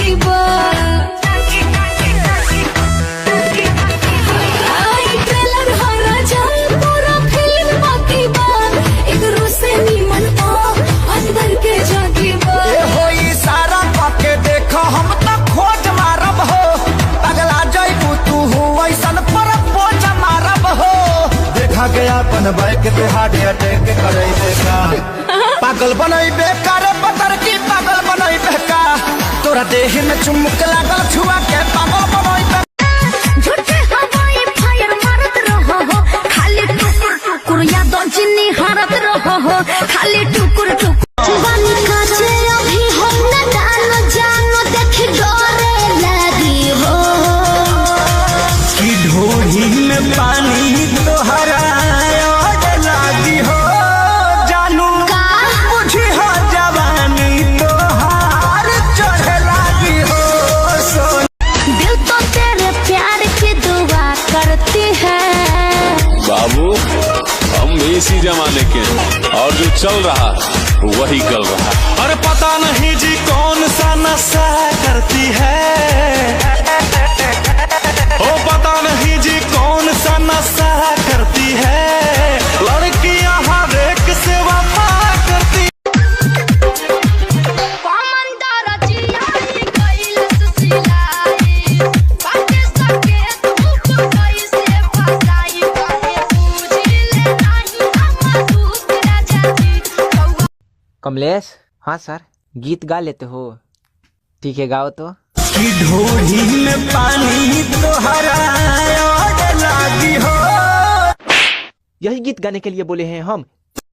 बाकी बा। आई ट्रेलर हो राजा पूरा फिल्म बाकी बा, एकरो से नीमन आ अंदर के जागी बा। ए होई सारा पाके देखो हम तो खोज मारब हो, पगला जइबू तू हो ऐसन पर बोझ मारब हो। देखा गया अपन बाइक पे हार्ट अटैक करैबे का, पागल बनैबे का रे पतर की पागल बनैबे का, तोरा देह में चुमुक लागल छुआ के पागल बनैबे। झूठे हवाई फायर मारत रहो हो, खाली टुकुर टुकुर यादों चिन्नी हारत रहो हो, खाली टुकुर टुकुर। बानी काचे अभी हम न जानो जानो देख डरे लगी हो। की ढोही में पानी तोहरा और लागी हो जानू, का? बुझी हो जवानी तोहार चढ़े लागी हो सोना। दिल तो तेरे प्यार की दुआ करती है। बाबू हम भी इसी जमाने के हैं और जो चल रहा है वही गल रहा है। अरे पता नहीं जी कौन सा नशा करती है, ओ पता नहीं जी कौन सा नशा करती है, लड़कियां हर एक से वफा करती। कमलेश, हाँ सर, गीत गा लेते हो? ठीक है, गाओ तो। की ढोही में पानी तोहरा और लागी हो। यही गीत गाने के लिए बोले हैं हम।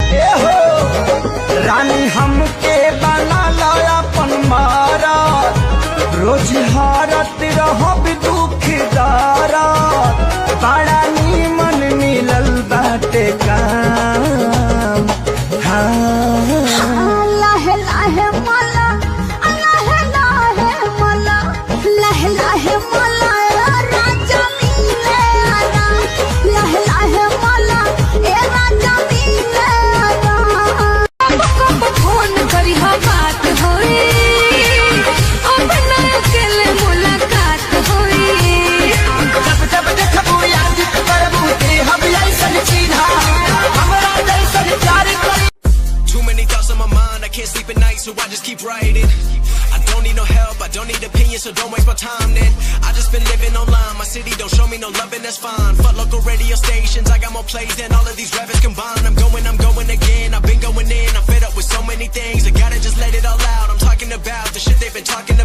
ए हो रानी हमके बना लो अपन मारा, रोज हारत रहो दुखदारा, बड़ा नीमन मिलल बाटे काम। हाँ लाहे लाहे माला, लाहे लाहे माला, लाहे लाहे माला, राजा मिले आना, लाहे लाहे माला, ए राजा मिले आना। कब फोन करी हा बात होई, अब ना अकेले मुलाकात होई। जब जब देखबू याद करबू ते हम ऐसन चिन्हा, हमरा जैसन प्यार करी। Too many thoughts on my mind, I can't sleep at night, so I just keep writing. I don't need no help, I don't need opinions, so don't waste my time then. I just been living online, my city don't show me no loving, that's fine. Fuck local radio stations, I got more plays than all of these rappers combined. I'm going again, I've been going in, I'm fed up with so many things. I gotta just let it all out, I'm talking about the shit they've been talking